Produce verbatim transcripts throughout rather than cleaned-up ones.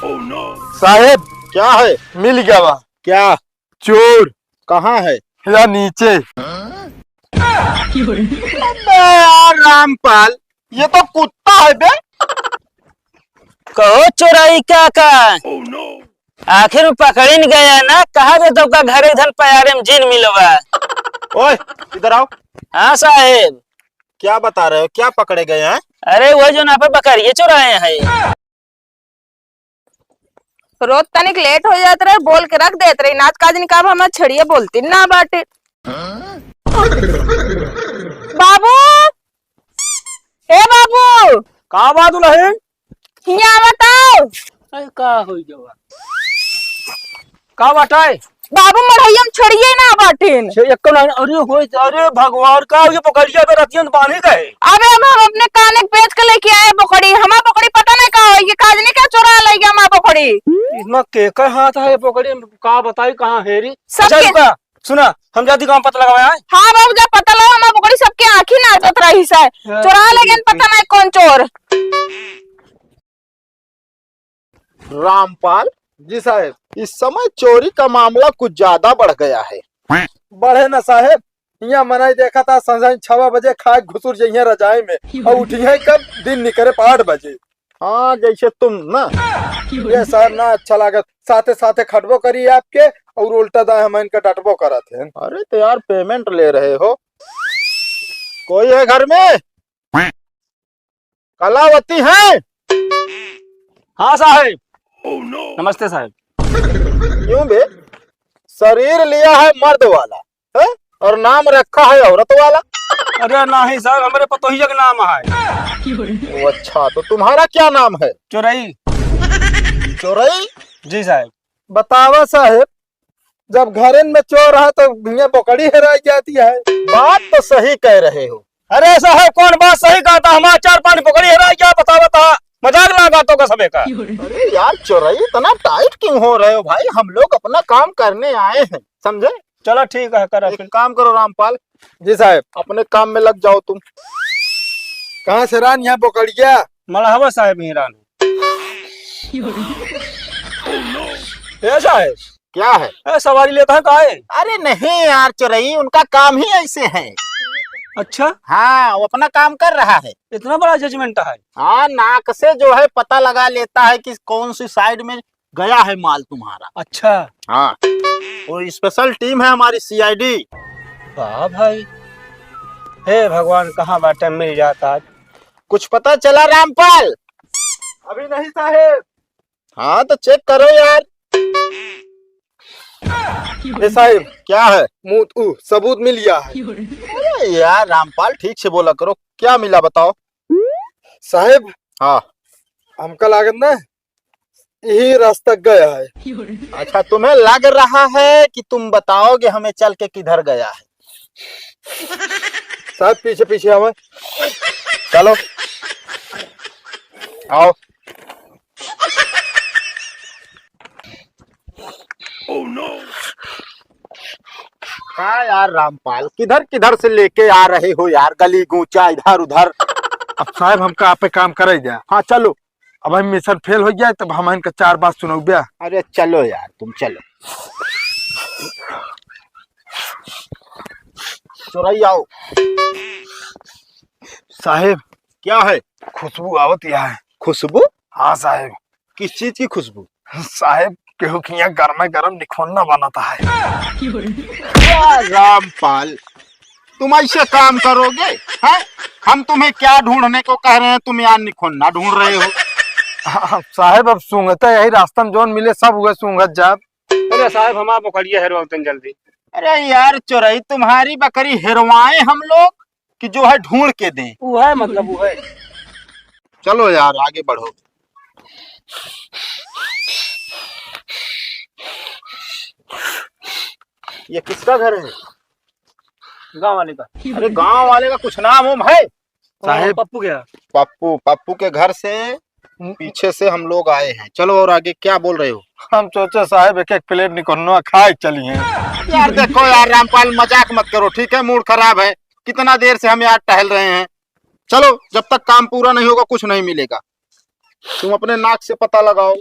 साहेब, क्या है? मिल गया बा। क्या? चोर। कहाँ है? या नीचे। अबे यार रामपाल, ये तो कुत्ता है बे। कहो चोरई काका, आखिर में पकड़िन गया ना, कहा दे तो का घरे धन पयारे में जिन मिलवा। ओए, इधर आओ। हाँ साहेब। क्या बता रहे हो, क्या पकड़े गए हैं? अरे वो जो ना पे बकरिए चुराए हैं। रोज तनिक लेट हो जात रहे, बोल के रख देत रही, नाच काज निकाब हमार छड़िए बोलती ना बाटे। बाबू, ए बाबू, का बात नहीं? हियाँ बताओ। अरे का होई गवा? का बाटे? बाबू, मढ़ैया में छड़िए ना बाटिन। छे-, एको ना, अरे होई, अरे भगवान, का ये बकरिया पे रतियन बांधी गए? अबे, अब हम अपने काने के बेच के लेके आए बकरी, हमार बकरी पता नहीं का होई, ये काजनी का चोरा ले गया हमार बकरी। इसमें के का हाथ है ये बकरी में? का बताई, कहाँ हेरी? सबके अच्छा, रुका, सुना, हम जाती गाँव पता लगावे आए। हाँ बाबू, जा पता लगा, हमार बकरी सबके आँखी नाचत रही से। हाँ, चोरा ले गए, पता नहीं कौन चोर। रामपाल। जी साहेब। इस समय चोरी का मामला कुछ ज्यादा बढ़ गया है। बढ़े ना साहेब, हियाँ मनई देखा था, संझाई छवा बजे खाए घुसुर जइहें रजाई में, और उठिहें कब? दिन निकरे पाँच बजे। हाँ, जैसे तुम ना। ये साहेब ना अच्छा लागत, साथे साथे खटबो करी आपके और उल्टा दाएं हम इनका डटबो करत हैं। अरे तो यार, पेमेंट ले रहे हो, कोई है घर में? कलावती है? हाँ साहेब। नमस्ते साहेब। क्यों बे, शरीर लिया है मर्द वाला, है, और नाम रखा है औरत वाला? अरे नहीं साहेब, हमरे पतोहिया के नाम है। ओ अच्छा, तो तुम्हारा क्या नाम है? चोरई। चोरई? जी साहेब। बतावा साहेब, जब घरन में चोर है तो भैया बकरी हेराई जाती है। बात तो सही कह रहे हो। अरे साहेब, कौन बात सही कहता? हमार चार पाँच बकरी हेराई गया, बता बता, मजाक ना करतो का सबे का। अरे यार चोरई, इतना टाइट क्यों हो रहे हो भाई? हम लोग अपना काम करने आए हैं, समझे? चलो ठीक है, करा एक फिर। काम करो रामपाल। जी साहेब। अपने काम में लग जाओ तुम। कहाँ से रान यहाँ बकरिया? मलहवा साहेब ही रान। ए साहेब। क्या है? ए, सवारी लेता है का है? अरे नहीं यार चोरई, उनका काम ही ऐसे है। अच्छा। हाँ, वो अपना काम कर रहा है। इतना बड़ा जजमेंट है। हाँ, नाक से जो है पता लगा लेता है कि कौन सी साइड में गया है माल तुम्हारा। अच्छा। हाँ, वो स्पेशल टीम है हमारी, सीआईडी। वाह भाई, हे भगवान, कहाँ बाटे मिल जाता आज। कुछ पता चला रामपाल? अभी नहीं साहेब। हाँ तो चेक करो यार। ए साहेब, क्या है? मुंह उ सबूत मिल गया है। अरे यार रामपाल, ठीक से बोला करो, क्या मिला बताओ। साहेब, हाँ। हमका लागत ना यही रास्ता गया है। अच्छा, तुम्हें लग रहा है कि तुम बताओगे हमें चल के किधर गया है। साहेब पीछे पीछे आवे। चलो, आओ। हाँ यार रामपाल, किधर किधर से लेके आ रहे हो यार, गली गूंचा इधर उधर। अब साहेब हमका आपे काम करे द्या। हाँ चलो। अब हम मिशन फेल हो जाए तब हम इनका चार बात सुनौब्या। अरे चलो यार तुम चलो। चोरई आओ। साहेब। क्या है? खुशबू आवत यहाँ है। खुशबू? हाँ साहेब। किस चीज की खुशबू? साहेब, केहू के यहाँ गरमा गरम निखोन्ना बनता है। क्या रामपाल, तुम ऐसे काम करोगे? हैं? हम तुम्हें क्या ढूंढने को कह रहे हैं, तुम यहाँ निखोन्ना ढूंढ रहे हो। हाँ, साहेब, अब सूंघता यही रास्ता में जौन मिले सब हुए सूंघत जाब। अरे साहेब, हमार बकरिया हेरवाओ तन जल्दी। अरे यार चोरई, तुम्हारी बकरी हेरवाएं हम लोग कि जो है ढूंढ के दें? वो है, मतलब वो है। चलो यार, आगे बढ़ो। ये किसका घर है? गांव वाले का। अरे गांव वाले का कुछ नाम वाम है? साहेब। पप्पू क्या? पप्पू, पप्पू के घर से पीछे से हम लोग आए हैं। चलो और आगे क्या बोल रहे हो? हम सोचे साहेब एक एक प्लेट निकन्नो खाए चली हैं। यार देखो यार रामपाल, मजाक मत करो, ठीक है? मूड खराब है, कितना देर से हम यार टहल रहे हैं। चलो, जब तक काम पूरा नहीं होगा कुछ नहीं मिलेगा। तुम अपने नाक से पता लगाओ।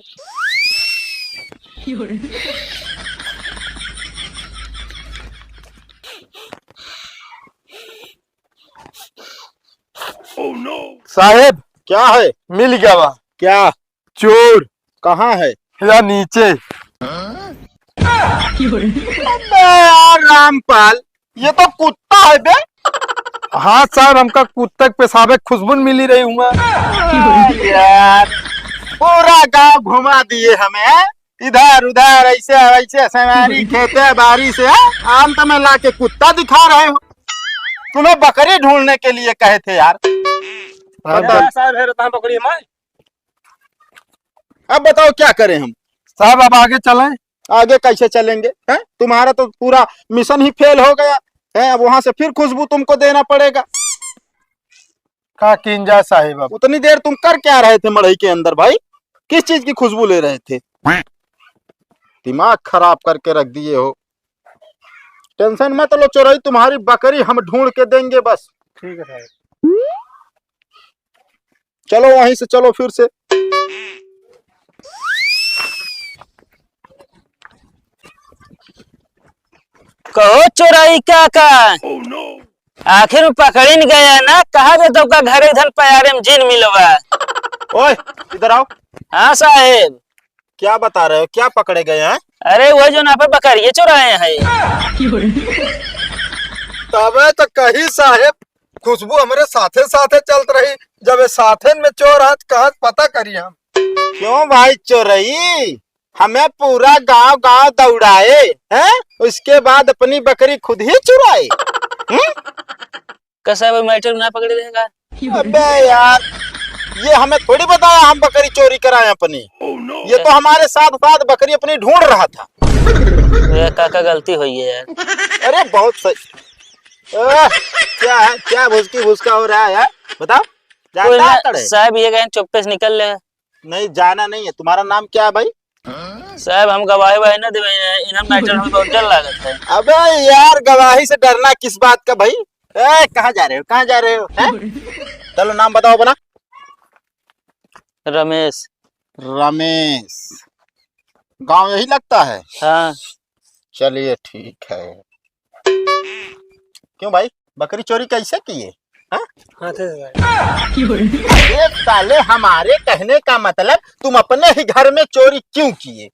साहेब, क्या है? मिल गवा। क्या? चोर। कहाँ है? या नीचे। अबे यार रामपाल, ये तो कुत्ता है बे। हाँ साहेब, हमका कुत्ते के पेशाबे के खुशबू मिली रही हुआ। यार, पूरा गांव घुमा दिए हमें, हैं? इधर उधर, ऐसे वैसे, सवारी, खेते बारी से, हैं? आम तो मैं लाके कुत्ता दिखा रहे हो। तुम्हें बकरी ढूंढने के लिए कहे थे यार। हाँ, बताओ। साहब है रहता है बकरी हमारे। अब बताओ क्या करें हम? साहब, अब आगे चलें? आगे कैसे चलेंगे, हैं? तुम्हारा तो पूरा मिशन ही फेल हो गया है। अब वहां से फिर खुशबू तुमको देना पड़ेगा। का कीन जाए साहेब अब? उतनी देर तुम कर क्या रहे थे मड़ई के अंदर भाई? किस चीज की खुशबू ले रहे थे? दिमाग खराब करके रख दिए हो। टेंशन मत लो चोरई, तुम्हारी बकरी हम ढूंढ के देंगे बस। ठीक है साहब। चलो वहीं से, चलो फिर से। कहो चोरई काका, आखिर में पकड़िन गया ना, कहा दे तो का घरे धन पयारे में जिन मिलवा। ओए, इधर आओ। हाँ साहेब। क्या बता रहे हो, क्या पकड़े गए हैं? अरे वो जो ना पे बकरिए चुराए हैं। तबे तो कही साहेब, खुशबू हमरे साथे साथे चलत रही, जब ये साथे में चोर हाथ कहाँ पता करी हम। क्यों भाई चोरई, हमें पूरा गांव गांव दौड़ाए हैं, उसके बाद अपनी बकरी खुद ही चुराए। हम्म? का साहेब मैटर ना पकड़े रहेगा? अबे यार, ये हमें थोड़ी बताया हम बकरी चोरी कराए अपनी। ये तो हमारे साथ साथ बकरी अपनी ढूंढ रहा था। ये काका गलती हुई है यार। अरे बहुत सही। आह, क्या है, क्या भुसकी भुसका हो रहा है यार? बताओ। कोई जाता ना, है तड़े? साहब ये कहें चुप्पे से निकल ले। नहीं, जाना नहीं है। तुम्हारा नाम क्या है भाई? साहब हम गवाही वाही ना देवे, इन्हें मैटर में बहुत डर लागत है। अबे यार, गवाही से डरना किस बात का भाई? ए, कहाँ जा रहे हो, कहाँ जा रहे हो, हैं? चलो नाम बताओ अपना। रमेश। रमेश, गांव यही लगता है? हाँ। चलिए ठीक है। क्यों भाई, बकरी चोरी कैसे किए? हाँ? हाथे से भाई। अरे साले, हमारे कहने का मतलब तुम अपने ही घर में चोरी क्यों किए?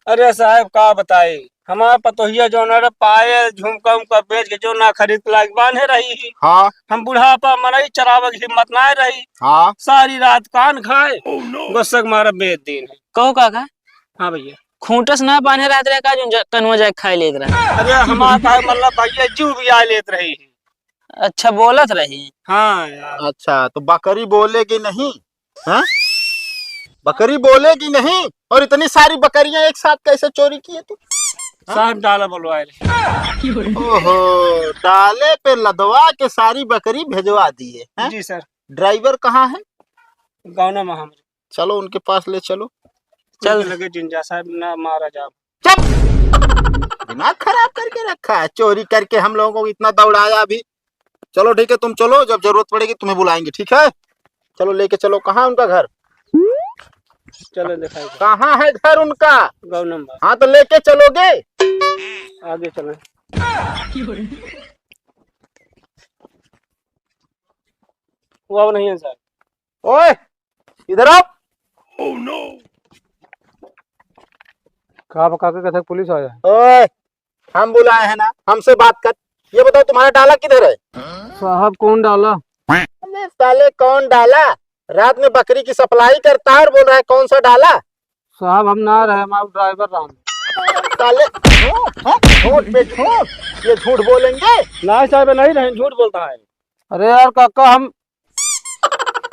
अरे साहब का बताई, हमार पतोहिया जौन है पायल झुमका उमका बेच के जौन ना खरीद के लाके बांधे रही। हाँ। हम बुढ़ापा मनई चरावे की हिम्मत ना रही। हाँ। सारी रात कान खाए, गुस्सा के मारा बेच दीन है। कहो काका। हाँ भैया। खूंटस ना बांधे रहत रहे का, जो ज-, कनुआ जाके खाए लेत रहे। अरे हमार का मतलब भैया जीव भी आ लेत रही। अच्छा बोलत रही। हाँ यार। अच्छा तो बकरी बोलेगी नहीं? हाँ? बकरी बोलेगी नहीं? और इतनी सारी बकरियां एक साथ कैसे चोरी किए तू? हाँ? साहब डाला बुलवाए रहे। ओहो, डाले पे लदवा के सारी बकरी भेजवा दिए, हैं? जी सर। ड्राइवर कहाँ है? गाँव में हमारे। चलो उनके पास ले चलो। चल। उनके लगे जिंजा साहब ना मारा जाब। चुप! दिमाग खराब करके रखा है, चोरी करके हम लोगों को इतना दौड़ाया अभी। चलो ठीक है, तुम चलो, जब जरूरत पड़ेगी तुम्हें बुलाएंगे, ठीक है? चलो लेके चलो, कहाँ उनका घर? चलो दिखाई दो। कहाँ है घर उनका? गाँव नंबर। हाँ तो लेके चलोगे? आगे चलो। वो अब नहीं है सर। ओए, इधर आओ। का बा काका, कहते पुलिस आया है। ओए, हम बुलाए हैं ना, हमसे बात कर। ये बताओ तुम्हारा डाला किधर है? साहब कौन डाला? अबे साले कौन डाला? रात में बकरी की सप्लाई करता है और बोल रहा है कौन सा डाला? साहब हम ना रहे, हमारा ड्राइवर रहा। साले झूठ, हैं? झूठ पे झूठ, ये झूठ बोलेंगे? नहीं साहब नहीं रहे, झूठ बोलता है। अरे यार काका हम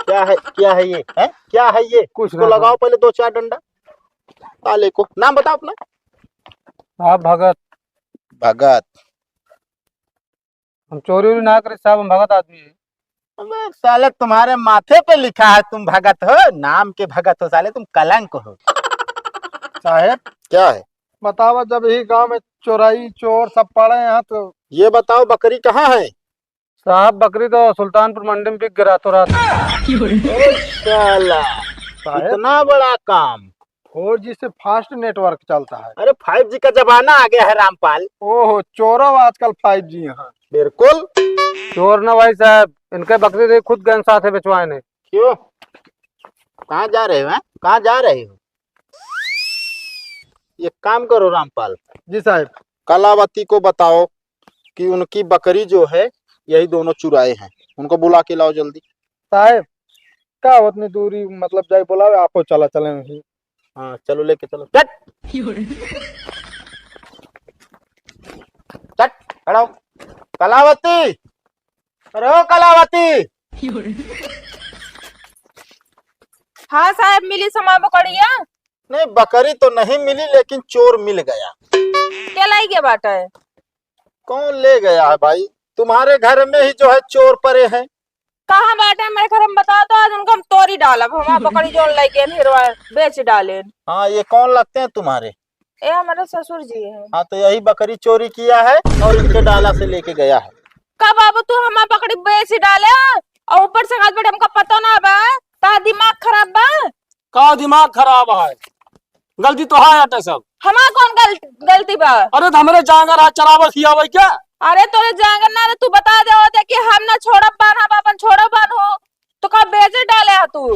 क्या है, क्या है ये, हैं? क्या है ये? कुछ इसको ना लगाओ भाई। पहले दो चार डंडा। साले को नाम बताओ अपना। आप भगत। भगत। हम चोरी उरी ना करे साहब, हम भगत आदमी है। अबे साले तुम्हारे माथे पे लिखा है तुम भगत हो, नाम के भगत हो साले, तुम कलंक हो। साहेब। क्या है? बतावा जब यही गांव में चोराई चोर सब पड़े हैं तो। ये बताओ बकरी कहाँ है? साहब, बकरी तो सुल्तानपुर मंडी में बिक गया रातों रात। अरे साला, साहेब। इतना बड़ा काम। Four G से fast network चलता है। अरे five G का जमाना आ गया है रामपाल। ओहो, चोरो आजकल five G यहाँ। बिल्कुल। चोर ना भाई साहब, इनके बकरी दे खुद गए साथे बेचवाए ने। क्यों? कहाँ जा रहे हो, हैं? कहाँ जा रहे हो? एक काम करो रामपाल। जी साहब। कलावती को बताओ कि उनकी बकरी जो है, यही दोनों चुराए हैं। उनको बुला के लाओ जल्दी। साहब, का उतनी दूरी, मतलब, जाए बुलावे, आपो चला चले नहीं। हाँ, चलो लेके चलो। चट। चट, खड़ा हो। कलावती, अरे ओ कलावती। हाँ साहब, मिली समा बकरिया? नहीं, बकरी तो नहीं मिली, लेकिन चोर मिल गया। के लाई गया बाटा है? कौन ले गया है भाई? तुम्हारे घर में ही जो है चोर पड़े हैं। कहाँ बाटे हमारे घर में, बताओ तो, आज उनको हम तोरी डालब। हमार बकरी जोन लइके फिर बेच डाले। हाँ, ये कौन लगते हैं तुम्हारे? ये हमारे ससुर जी हैं। हाँ, तो यही बकरी चोरी किया है और इनके डाला से लेके गया है। का बाबू, तू हमार बकरी बेच डाले और ऊपर से कहत बाटे हमका पता ना बा? तार दिमाग खराब बा? का दिमाग खराब है? गलती तो है अटे सब। हमार कौन गल-, गलती बा? अरे तो हमरे जांगर है, चरावल खियावल क्या? अरे तोरे जांगर ना रे, तू बता दे होते कि हम ना छोड़ब बान, हम अपन छोड़ब बान हो, तो का बेचे डाले है तू?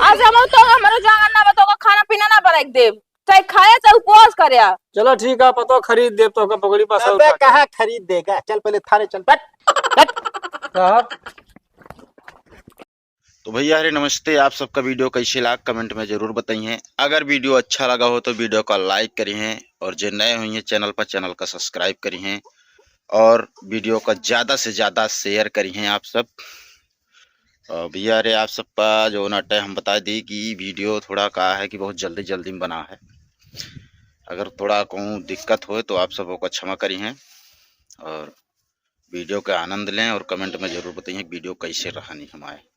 आज हम तो हमरो जांगर ना बा, तो का खाना पीना ना बनाई के देब, चाहे खाया चाहे उपवास करे। चलो ठीक है, पतो खरीद देब तो का पकड़ी बस और अबे का। कहाँ खरीद देगा? चल पहले थाने चल, बैठ, बैठ। साहब। तो भैया हरे नमस्ते, आप सबका video कैसे लाग comment में जरूर बताइए। अगर video अच्छा लगा हो तो video का like करिए और जे नए हुई हैं channel पर, channel का subscribe करिए और video का ज्यादा से ज्यादा share करिए आप सब। और भैया हरे आप सबका जो नटे हम बता दी कि video थोड़ा का है कि बहुत जल्दी जल्दी में बना है, अगर थोड़ा कहूँ दिक्कत होए तो आप सब ओका क्षमा करिए और video का आनंद लें और comment में जरूर बताइए video कैसे रहनी हमारे।